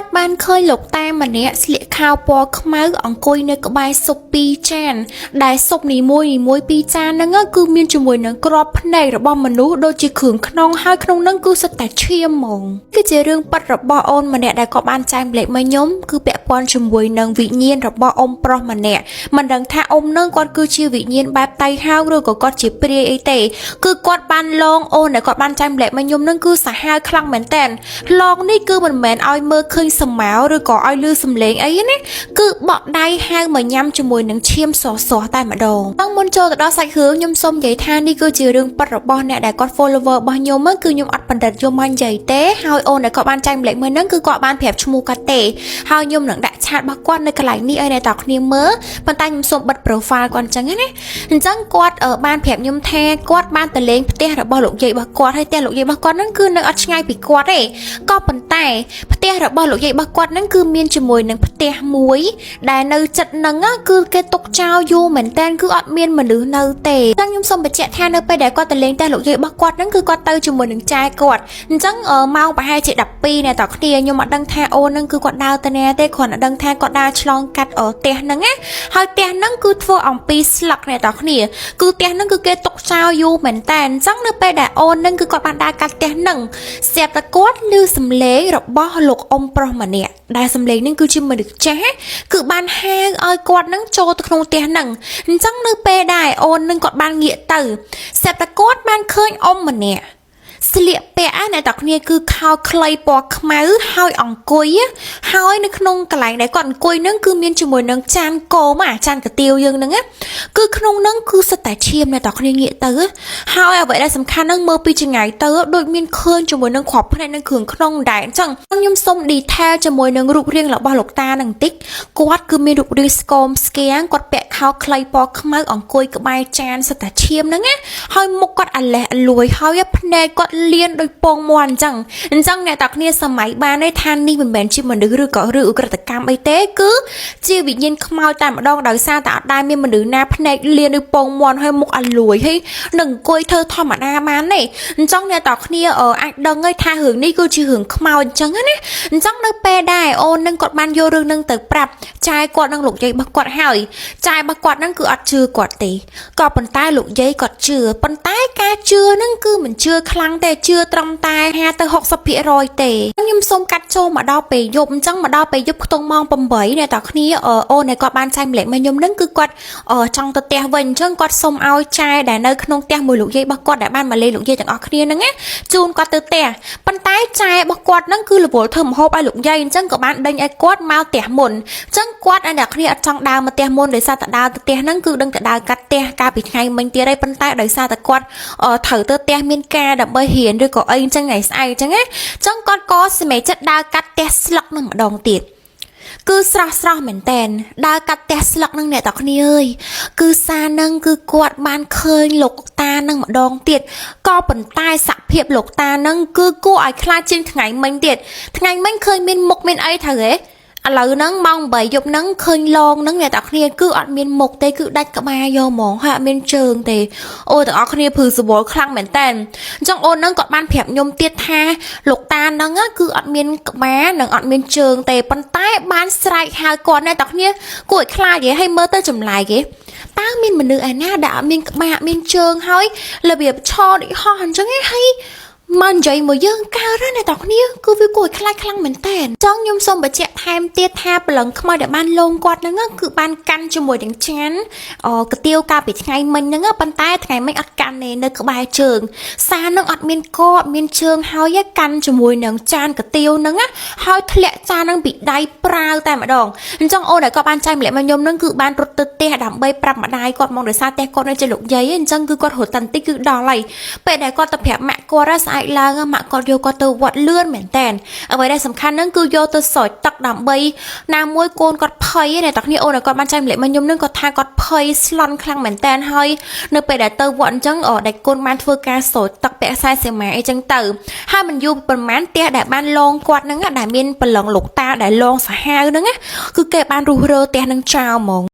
គាត់បានឃើញលោកតាម្នាក់ស្លៀកខោពណ៌ខ្មៅអង្គុយនៅក្បែរស៊ុបពីរចាន ដែលស៊ុបនីមួយនីមួយពីរចានហ្នឹងគឺមានជាមួយនឹងក្របភ្នែករបស់មនុស្សដូចជាគ្រឿងក្នុងហើយក្នុងហ្នឹងគឺសុទ្ធតែឈាមហ្មងគឺជារឿងពិតរបស់អូនម្នាក់ដែលក៏បានចែកម្លែកមកខ្ញុំគឺពាក់ព័ន្ធជាមួយនឹងវិញ្ញាណរបស់អ៊ំប្រុសម្នាក់មិនដឹងថាអ៊ំនឹងគាត់គឺជាវិញ្ញាណបែបតៃហោងឬក៏គាត់ជាព្រាយអីទេគឺគាត់បានលងអូនដែលគាត់បានចែកម្លែកមកខ្ញុំនឹងគឺសាហាវខ្លាំងមែនតើលងនេះគឺមិនមែនឲ្យមើលឃើញសមោឬក៏ឲ្យលឺសំឡេងអីណាគឺបក់ដៃហៅមកញ៉ាំជាមួយនឹងឈាមសសតែម្ដងតាំងមុនចូលទៅដល់សាច់រឿងខ្ញុំសូមនិយាយថានេះគឺជារឿងពិតរបស់អ្នកដែលគាត់ follower របស់ខ្ញុំគឺខ្ញុំអត់បណ្ឌិតយកមកនិយាយទេហើយអូនដែលគាត់បានចែកម្លែកមើលហ្នឹងគឺគាត់បានប្រាប់ឈ្មោះគាត់ទេហើយខ្ញុំនឹងដាក់ chat របស់គាត់នៅកន្លែងនេះឲ្យអ្នកតគ្នាមើលប៉ុន្តែខ្ញុំសូមបិទ profile គាត់អញ្ចឹងណាអញ្ចឹងគាត់បានប្រាប់ខ្ញុំថាគាត់បានទៅលេងផ្ទះរបស់លោកយាយរបស់គាត់ហើយផ្ទះលោកយាយរបស់គាត់ហ្នឹងគឺនៅអត់ឆ្ងាយពីគាត់ទេក៏ប៉ុន្តែផ្ទះរបស់លោកយាយរបស់គាត់ហ្នឹងគឺមានជាមួយនឹងផ្ទះមួយដែលនៅចិត្តហ្នឹងគឺគេទុកចោលយូរមែនតើគឺអត់មានមនុស្សនៅទេអញ្ចឹងខ្ញុំសូមបញ្ជាក់ថានៅពេលដែលគាត់ទៅលេងផ្ទះលោកយាយរបស់គាត់ហ្នឹងគឺគាត់ទៅជាមួយនឹងចែគាត់អញ្ចឹងម៉ោងប្រហែលជា12អ្នកតគ្នាខ្ញុំអត់ដឹងថាអូនហ្នឹងគឺគាត់ដើរទៅណាទេគ្រាន់តែដឹងថាគាត់ដើរឆ្លងកាត់ផ្ទះហ្នឹងណាហើយផ្ទះហ្នឹងគឺធ្វើអំពីស្លឹកអ្នកតគ្នាគឺផ្ទះហ្នឹងគឺគេទុកចោលយូរមែនតើអញ្ចឹងនៅពេលដែលអូនហ្នឹងគឺគាត់បានដើរកាត់ផ្ទះហ្នឹងស្រាប់តែគាត់ឮសំឡេងរបស់លោកអ៊ំប្រុសម្នាក់ដែលសំឡេងហ្នឹងគឺជាមនុស្សចាស់គឺបានហៅឲ្យគាត់ហ្នឹងចូលទៅក្នុងផ្ទះហ្នឹងអញ្ចឹងនៅពេលដែលអូនហ្នឹងគាត់បានងាកទៅស្រាប់តែគាត់បានឃើញអ៊ំម្នាក់ស្លៀកពាក់អ្នកតាគ្នាគឺខោខ្លីពណ៌ខ្មៅហើយអង្គុយហើយនៅក្នុងកន្លែងដែលគាត់អង្គុយហ្នឹងគឺមានជាមួយនឹងចានគោមអាចានកាទៀវយើងហ្នឹងណាគឺក្នុងហ្នឹងគឺសុទ្ធតែឈាមអ្នកតាគ្នាងាកទៅហើយអ្វីដែលសំខាន់ហ្នឹងមើលពីចង្ងាយទៅដូចមានឃើញជាមួយនឹងគ្រាប់ភ្នែកនឹងគ្រឿងក្នុងដែរអញ្ចឹងខ្ញុំសុំ detail ជាមួយនឹងរូបរាងរបស់លោកតានឹងបន្តិចគាត់គឺមានរូបរាងស្គមស្គាំងគាត់ពាក់ខោខ្លីពណ៌ខ្មៅអង្គុយក្បែរចានសុទ្ធតែឈាមហ្នឹងណាហើយមុខគាត់អាលេះអាលួយហើយភ្នែកគាត់លៀនដូចពងមាន់អញ្ចឹងអញ្ចឹងអ្នកតាគ្នាសម័យបានទេថានេះមិនមែនជាមនុស្សឬក៏ឬឧក្រិដ្ឋកម្មអីទេគឺជាវិញ្ញាណខ្មោចតែម្ដងដោយសារតែអត់ដែលមានមនុស្សណាភ្នែកលៀនដូចពងមាន់ហើយមុខអាលួយហើយនឹងអង្គុយធ្វើធម្មតាបានទេអញ្ចឹងអ្នកតាគ្នាអាចដឹងហើយថារឿងនេះគឺជារឿងខ្មោចអញ្ចឹងណាអញ្ចឹងនៅពេលដែរអូននឹងគាត់បានយករឿងនឹងទៅប្រាប់ចែគាត់និងលោកយាយរបស់គាត់ហើយចែរបស់គាត់នឹងគឺអត់ជឿគាត់ទេក៏ប៉ុន្តែលោកយាយគាត់ជឿប៉ុន្តែការជឿនឹងគឺមិនជឿខ្លាំងទេជឿត្រឹមតែ50ទៅ60%ទេខ្ញុំសូមកាត់ចូលមកដល់ពេលយប់អញ្ចឹងមកដល់ពេលយប់ខ្ទង់ម៉ោង8អ្នកតាគ្នាអូនដែលគាត់បានចែកម្លែកមកខ្ញុំនឹងគឺគាត់ចង់ទៅផ្ទះវិញអញ្ចឹងគាត់សុំឲ្យចែដែលនៅក្នុងផ្ទះមួយលោកយាយរបស់គាត់ដែលបានមកលេងលោកយាយទាំងអស់គ្នាហ្នឹងណាជូនគាត់ទៅផ្ទះប៉ុន្តែចែរបស់គាត់ហ្នឹងគឺរវល់ធ្វើម្ហូបឲ្យលោកយាយអញ្ចឹងក៏បានដេញឲ្យគាត់មកផ្ទះមុនអញ្ចឹងគាត់អ្នកគ្នាអត់ចង់ដើរមកផ្ទះមុនដោយសារតែដើរទៅផ្ទះហ្នឹងគឺដឹងតែដើរកាត់ផ្ទះកាលពីថ្ងៃមិញទៀតហើយប៉ុន្តែដោយសារតែគាត់ត្រូវទៅផ្ទះមានការដើម្បីរៀនឬក៏អីអញ្ចឹងថ្ងៃស្អែកអញ្ចឹងណាអញ្ចឹងគាត់ក៏សម្រេចចិត្តដើរកាត់ផ្ទះស្លឹកនឹងម្ដងទៀតគឺស្រស់ស្រស់មែនតែនដើរកាត់ផ្ទះស្លឹកនឹងអ្នកតគ្នាអើយគឺសានឹងគឺគាត់បានឃើញលោកតានឹងម្ដងទៀតក៏ប៉ុន្តែសភាពលោកតានឹងគឺគួរឲ្យខ្លាចជាងថ្ងៃមិញទៀតថ្ងៃមិញឃើញមានមុខមានអីត្រូវទេឥឡូវហ្នឹងម៉ោង8យប់ហ្នឹងឃើញឡងហ្នឹងអ្នកទាំងគ្នាគឺអត់មានមុខទេគឺដាច់ក្បាលយកហ្មងហើយអត់មានជើងទេអូទាំងអស់គ្នាព្រឺសវល់ខ្លាំងមែនតើអញ្ចឹងអូនហ្នឹងគាត់បានប្រាប់ខ្ញុំទៀតថាលោកតាហ្នឹងគឺអត់មានក្បាលនិងអត់មានជើងទេប៉ុន្តែបានស្រែកហៅគាត់អ្នកទាំងគ្នាគួរឲ្យខ្លាចហីឲ្យមើលទៅចម្លែកហីតើមានមនុស្សឯណាដែលអត់មានក្បាលអត់មានជើងហើយរបៀបឈរដូចហោះអញ្ចឹងឯងហើយមកនិយាយមួយយើងកើតណាអ្នកទាំងគ្នាគឺវាគួរឲ្យខ្លាចខ្លាំងមែនតើចង់ខ្ញុំសូមបញ្ជាក់ថែមទៀតថាព្រលឹងខ្មោចដែលបានលងគាត់ហ្នឹងគឺបានកាន់ជាមួយនឹងចានអកាទៀវកាលពីថ្ងៃមិញហ្នឹងប៉ុន្តែថ្ងៃមិញអត់កាន់ទេនៅក្បែរជើង សារនឹងអត់មានកអត់មានជើងហើយកាន់ជាមួយនឹងចានកាទៀវហ្នឹងហើយធ្លាក់ចានហ្នឹងពីដៃប្រាវតែម្ដងអញ្ចឹងអូនដែលគាត់បានចែកម្លែកមកខ្ញុំហ្នឹងគឺបានរត់ទៅផ្ទះដើម្បីប្រាប់ម្ដាយគាត់មកដោយសារផ្ទះគាត់នៅជាលោកយាយអញ្ចឹងគឺគាត់រត់តាន់តិចគឺដល់ហើយពេលដែលគាត់ទៅប្រាប់ម៉ាក់គាត់ស្អែកឡើងម៉ាក់គាត់យកគាត់ទៅវត្តលឿនមែនតើអ្វីដែលសំខាន់ហ្នឹងគឺយកទៅស្រោចទឹកដើម្បីណាមួយកូនគាត់ភ័យណាតើគ្នាអូនដែលគាត់បានចែកម្លែកមកខ្ញុំហ្នឹងគាត់ថាគាត់ភ័យស្លន់ខ្លាំងមែនតើហើយនៅពេលដែលទៅវត្តអញ្ចឹងដែលកូនបានធ្វើការស្រោចទឹកពាក់ខ្សែសីមាអីចឹងទៅហើយមិនយូរប្រហែលផ្ទះដែលបានលងគាត់ហ្នឹងដែលមានប្រឡងលោកតាដែលលងសាហាវហ្នឹងគឺគេបានរុះរើផ្ទះហ្នឹងចោលហ្មង។